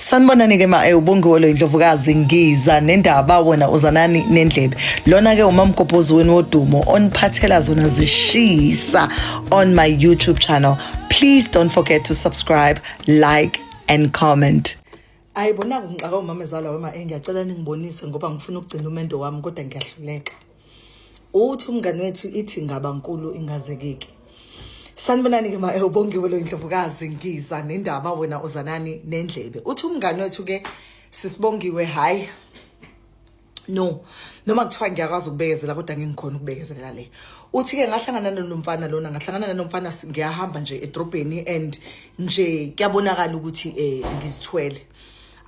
Sanibonani ke ma ubongiwe lo indlovukazi ngiza nendaba wena uzanani nendlebe. Lona ke umamgobhozi wenu wodumo oniphathela zona zishisa on my YouTube channel. Please don't forget to subscribe, like and comment. Ayibona kungixaka umama ezala wema ngiyacela ningibonise ngoba ngifuna ukugcina umendo wami kodwa ngiyahluleka. Uthi umngani wethu ithi ngaba nkulu ingazekeki. Sanibonani ke ma ubongiwe lo indlovukazi ngiza nendaba wena uzanani nendlebe. Uthi umngani wethu ke sisibongiwe hayi no noma kuthiwa ngiyakwazi ukubekezela kodwa ngingikhona ukubekezela le. Uthi ke ngahlangana nalomfana lona ngahlangana nalomfana ngiyahamba nje edrobheni and nje kuyabonakala ukuthi eh ngizithwele.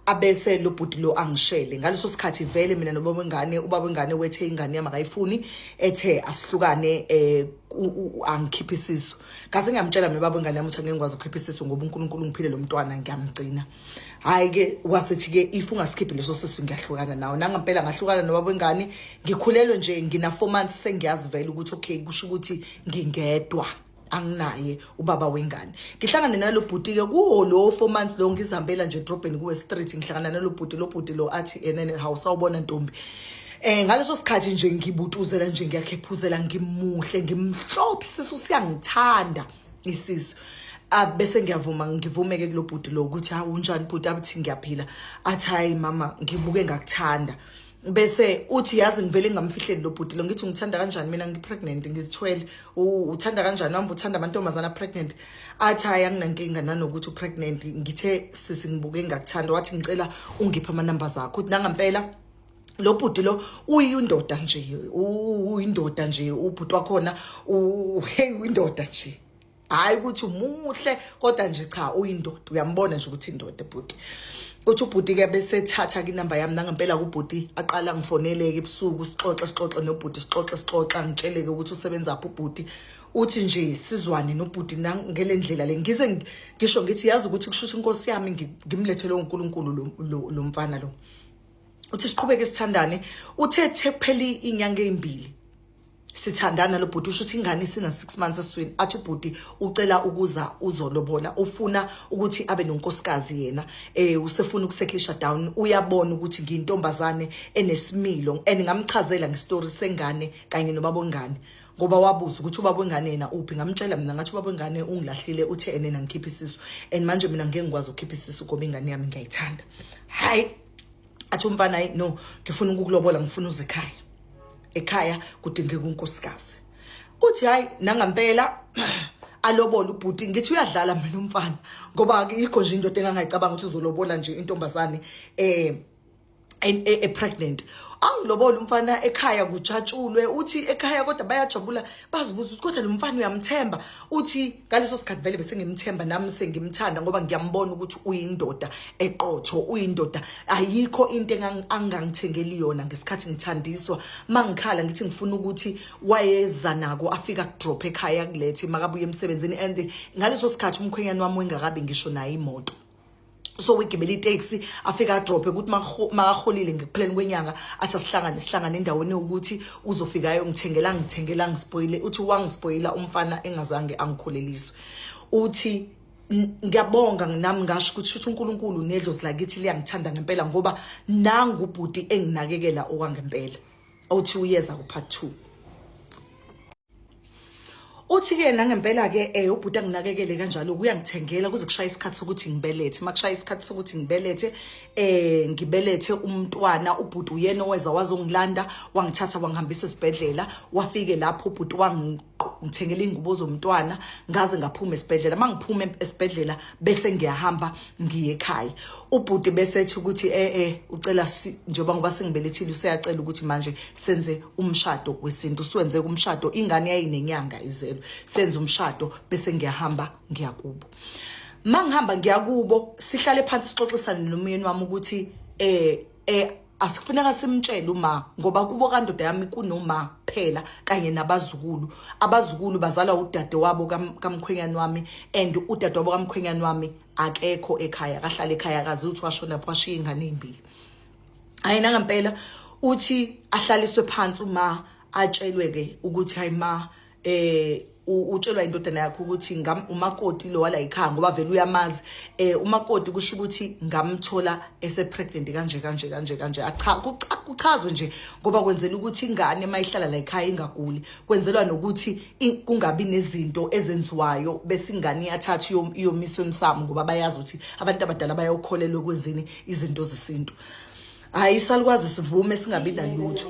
Abese lo bhuti lo angishele ngaleso sikhathi vele mina nobaba wengane, ubaba wengane wethe ingane yami akayifuni, ethe asihlukane, angikhiphe isisu. Ngase ngiyamtshela mina baba wengane yami ukuthi angeke ngikwazi ukukhipha isisu ngoba uNkulunkulu ngiphile lo mntwana ngiyamgcina. Hayi ke wasethi ke if ungasikhiphi leso sisu ngiyahlukana nawe. Nangampela ngahlukana nobaba wengane ngikhulelwe nje ngina 4 months, sengiyazi vele ukuthi okay kusho ukuthi ngingedwa anginaye ubaba wengane. Ngihlangane nalo bhuti ke kuwo lo 4 months lo, ngizihambela nje edrobheni kuwe street, ngihlangana nalo bhuti, lo bhuti lo athi enene hawu sawubona ntombi. Ngaleso sikhathi nje ngibutuzela nje ngiyakhephuzela, ngimuhle ngimhlophe, isisu siyangithanda isisu. Bese ngiyavuma ngivumeke kulo bhuti lo ukuthi hawu unjani bhuti, athi ngiyaphila, athi hayi mama ngibuke ngakuthanda. Bese uthi yazi ngivele ngingamfihleli lo bhuti lo, ngithi ungithanda kanjani mina ngi-pregnant ngizithwele, uthanda kanjani wami uthanda amantombazana pregnant? Athi hayi anginankinga nanokuthi u-pregnant, ngithe sisi ngibuke ngakuthanda. Wathi ngicela ungiphe amanamba zakho. Uthi nangampela lo bhuti lo uyindoda nje, uyindoda nje ubhuti wakhona, hey uyindoda nje, hayi ukuthi umuhle kodwa nje cha uyindoda, uyambona nje ukuthi indoda bhuti. Uthi ubhuti ke bese thatha ke inamba yami, nangempela kubhuti aqala ngifoneleke ebusuku, sixoxe sixoxe nobhuti, sixoxe sixoxe, angitsheleke ukuthi usebenza phi ubhuti. Uthi nje sizwane nobhuti ngele ndlela le, ngize ngisho ngithi yazi ukuthi kusho inkosi yami ngimlethele uNkulunkulu lo mfana lo. Uthi siqhubeke sithandane, uthe kuphela inyanga ezimbili sithandana lo bhuti, usho ukuthi ingane isina 6 months eswini. Athi ubhuti ucela ukuza uzolobola, ufuna ukuthi abe nonkosikazi yena, usefuna ukusettlisha down, uyabona ukuthi ngiyintombazane enesimilo. And ngamchazela ngestory sengane kanye nobaba wengane ngoba wabuza ukuthi ubaba wengane yena uphi. Ngamtshela mina ngathi ubaba wengane ungilahlile, uthe enena ngikhipha isisu and manje mina ngeke ngikwazi ukukhipha isisu ngoba ingane yami ngiyayithanda. Hayi athi umfana hayi no ngifuna ukukulobola, ngifuna uze ekhaya, ekhaya kudingeka unkosikazi. Uthi hayi nangampela alobola ubhuti, ngithi uyadlala mina umfana ngoba yikho nje indoda engangayicabanga ukuthi uzolobola nje intombazane e-pregnant. Angilobola umfana ekhaya kujatshulwe, uthi ekhaya kodwa bayajabula bazibuza ukuthi kodwa lo mfana uyamthemba. Uthi ngaleso sikhathi vele bese ngimthemba nami sengimthanda ngoba ngiyambona ukuthi uyindoda eqotho, uyindoda ayikho into angangithengeli yona ngesikhathi ngithandiswa. Mangikhala ngithi ngifuna ukuthi wayeza nako afika kudrop ekhaya kulethe makabuye emsebenzini, and ngaleso sikhathi umkhwenyana wami wengakabi ngisho naye imoto, so wigibela itaxi afika adrophe ukuthi makaholile ngekupheleni kwenyanga athi asihlangane sihlangane endaweni ukuthi uzofika ayongithengela ngithengela ngispoile. Uthi wangispoila umfana engazange angikhuleliswe. Uthi ngiyabonga nami ngasho ukuthi shuthi uNkulunkulu nedlozi lakithi liyangithanda ngempela ngoba nangu ubhuti enginakekela okwangempela. Uthi uyeza ku part 2. Uthi ke nangempela ke ubhuti anginakekele kanjalo kuyangithengela kuze kushaya isikhathi sokuthi ngibelethe. Makushaya isikhathi sokuthi ngibelethe ngibelethe umntwana, ubhuti uyena oweza wazongilanda wangithatha wangihambisa esibhedlela. Wafike lapho ubhuti wangithengela ingubo zomntwana ngaze ngaphuma esibhedlela. Mangiphuma esibhedlela bese ngiyahamba ngiye ekhaya. Ubhuti bese ethi ukuthi ucela njengoba ngoba sengibelethile useyacela ukuthi manje senze umshado wesintu. Siwenze umshado, ingane yayinenyanga izelwe, senze umshado bese ngiyahamba ngiyakubo. Mangihamba ngiyakubo sihlale phansi sixoxisane nomyeni wami ukuthi asikufuneka simtshele uma ngoba kubo kandoda yami kunoma kuphela kanye nabazukulu. Abazukulu bazalwa udade wabo kamkhwenyana wami, and udade wabo kamkhwenyana wami akekho ekhaya, akahlala ekhaya, akazi ukuthi washona washiya ingane ezimbili. Hayi nangampela uthi ahlaliswe phansi uma atshelwe ke ukuthi hayi ma Utshelwa indodana yakho ukuthi ngam umakoti lo wala ekhaya, ngoba vele uyamazi umakoti, kusho ukuthi ngamthola ese pregnant kanje kanje kanje kanje. Acha, kuchazwe nje ngoba kwenzela ukuthi ingane mayihlala la ekhaya ingaguli, kwenzelwa nokuthi kungabi nezinto ezenziwayo bese ingane iyathatha iyomiswa emsamo, ngoba bayazi ukuthi abantu abadala bayokholelwa ekwenzeni izinto zesintu. Hayi, isalukwazi sivume, singabi nalutho.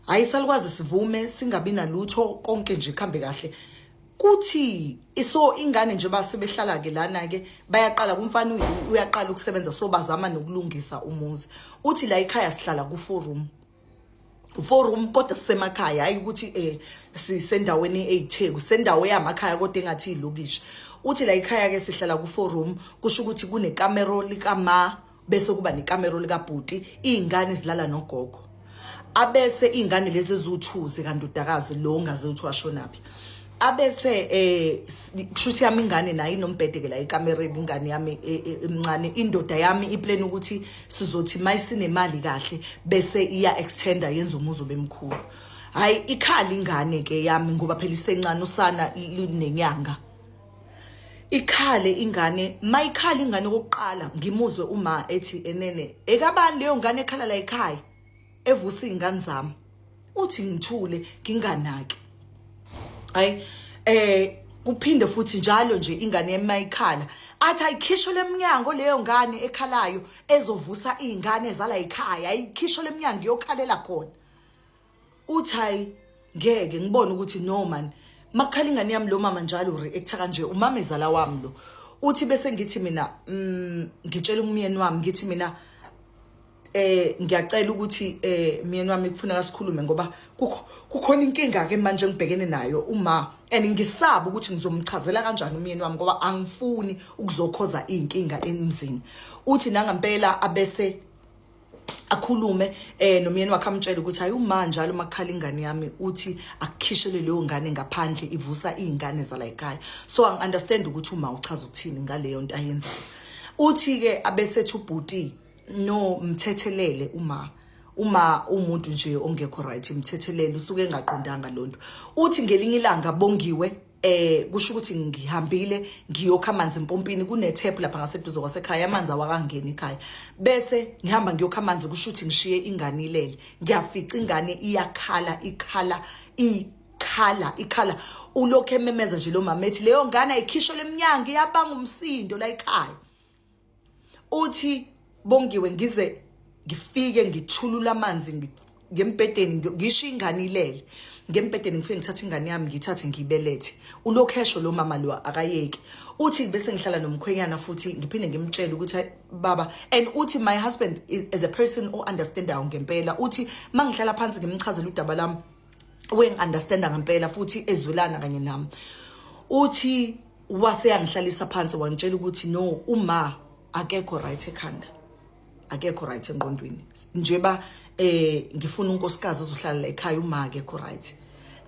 Hayi, isalukwazi sivume, singabi nalutho, konke nje kuhambe kahle. Kuthi so ingane nje basebehlala ke lana ke, bayaqala kumfana, uyaqala ukusebenza, so bazama nokulungisa umuzi. Uthi la ekhaya sihlala ku four room, four room, kodwa sisemakhaya, hayi ukuthi sisendaweni eyitheku, sendawo yamakhaya kodwa engathi ilokishi. Uthi la ekhaya ke sihlala ku four room, kusho ukuthi kunekamero likama, bese kuba nekamero likabhuti, izingane zilala nogogo, abese izingane lezi eziwu2 zikandodakazi lo ngaze uthi washonaphi, abese kushuthi yami ingane nayo inombhede ke la ekamereni, ingane yami emncane. Indoda yami iplan ukuthi sizothi mayisinemali kahle bese iya extenda, yenza umuzi obemkhulu. Hayi, ikhala ingane ke yami, ngoba phela isencane, usana lunenyanga. Ikhale ingane, mayikhala ingane kokuqala ngimuzwe uma ethi, "Enene ekabani leyo ngane ekhala la ekhaya evusa izingane zami?" Uthi ngithule, nginganaki. Hayi, kuphinde futhi njalo nje ingane emayikhala athi, "Ayikhishwe leminyango leyo ngane ekhalayo ezovusa izingane ezala ekhaya, ayikhishwe leminyango iyokhalela khona." Uthi hayi, ngeke ngibone ukuthi no man, makukhala ingane yami lo mama njalo reacta kanje, umama ezala wami lo. Uthi bese ngithi mina, ngitshela umyeni wami, ngithi mina, ngiyacela ukuthi myeni wami, kufuneka sikhulume ngoba kukhona inkinga ke manje engibhekene nayo uma, and ngisaba ukuthi ngizomchazela kanjani umyeni wami ngoba angifuni ukuzokhoza inkinga emzini. Uthi nangampela abese akhulume nomyeni wakhe, amtshele ukuthi hayi, uma njalo makhala ingane yami uthi akukhishelwe leyo ngane ngaphandle, ivusa izingane zala ekhaya. So angi-understand ukuthi uma uchaza ukuthini ngaleyo nto ayenzayo. Uthi ke abesethi ubhuti, "No, mthethelele uma umuntu nje ongekho right, mthethelele, usuke engaqondanga lonto." Uthi ngelinye ilanga, Bongiwe, kusho ukuthi ngihambile ngiyokha amanzi empompini, kunetap lapha ngaseduze kwasekhaya, amanzi awakangeni ekhaya. Bese ngihamba ngiyokha amanzi, kusho ukuthi ngishiye ingane ilele. Ngiyafica ingane iyakhala, ikhala, ikhala, ikhala. Ulokhu ememeza nje lo mama ethi leyo ngane ayikhishwe leminyango, iyabanga umsindo la ekhaya. Uthi, Bongiwe, ngize ngifike ngithulula amanzi ngembhedeni, ngisho ingane ilele ngembhedeni, ngifike ngithathe ingane yami, ngithathe ngiyibelethe. Ulokhu esho lo mama lo, akayeki. Uthi bese ngihlala nomkhwenyana futhi, ngiphinde ngimtshele ukuthi, "Hayi, baba," and uthi my husband is a person o-understandayo ngempela. Uthi mangihlala phansi ngimchazela udaba lami, wengi-understanda ngempela futhi ezwelana kanye nami. Uthi wase yangihlalisa phansi, wangitshela ukuthi no, uma akekho right ekhanda, akekho right engqondweni njeba, ngifuna unkosikazi ozohlala la ekhaya, uma akekho right,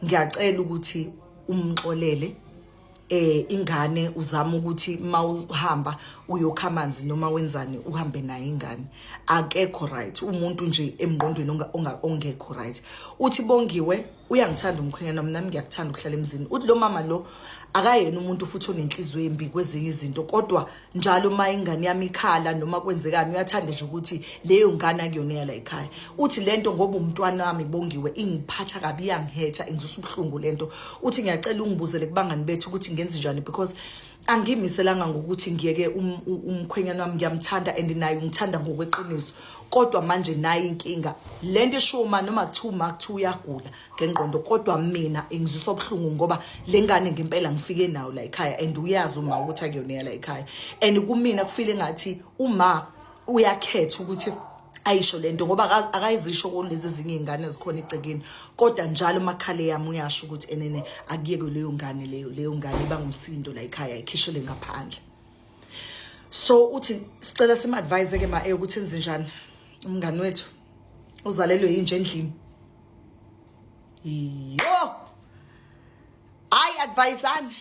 ngiyacela ukuthi umxolele. Ingane uzama ukuthi mawuhamba uyokha amanzi noma wenzani uhambe naye ingane, akekho right umuntu nje emngqondweni, ongekho right. Uthi, Bongiwe, uyangithanda umkhwenyana wami, nami ngiyakuthanda ukuhlala emzini. Uthi lo mama lo akayena umuntu futhi onenhliziyo embi kwezinye izinto, kodwa njalo uma ingane yami ikhala noma kwenzekani, uyathanda nje ukuthi leyo ngane akuyona eyala ekhaya. Uthi lento, ngoba umntwana wami, Bongiwe, ingiphatha kabi, iyangihetha, ingizwisa ubuhlungu lento. Uthi ngiyacela ungibuzele kubangani bethu ukuthi ngenze njani, because angimiselanga ngokuthi ngiyeke umkhwenyana wami, ngiyamthanda and naye ungithanda ngokweqiniso, kodwa manje nayi inkinga lento eshiwo ma, noma kuthiwa ma kuthiwa uyagula ngengqondo, kodwa mina ingizwisa ubuhlungu ngoba le ngane ngempela ngifike nayo la ekhaya and uyazi uma ukuthi akuyona eyala ekhaya, and kumina kufile ngathi uma uyakhetha ukuthi ayisho lento ngoba akayizisho kulezi ezinye izingane ezikhona egcekeni, kodwa njalo makhale yami uyasho ukuthi enene akuyeke leyo ngane leyo, leyo ngane iba ngumsindo la ekhaya, ikhishelwe ngaphandle. So uthi sicela sim-advise ke ma ukuthi enze njani umngani wethu uzalelwe yinje endlini. Yo, hayi, advisani.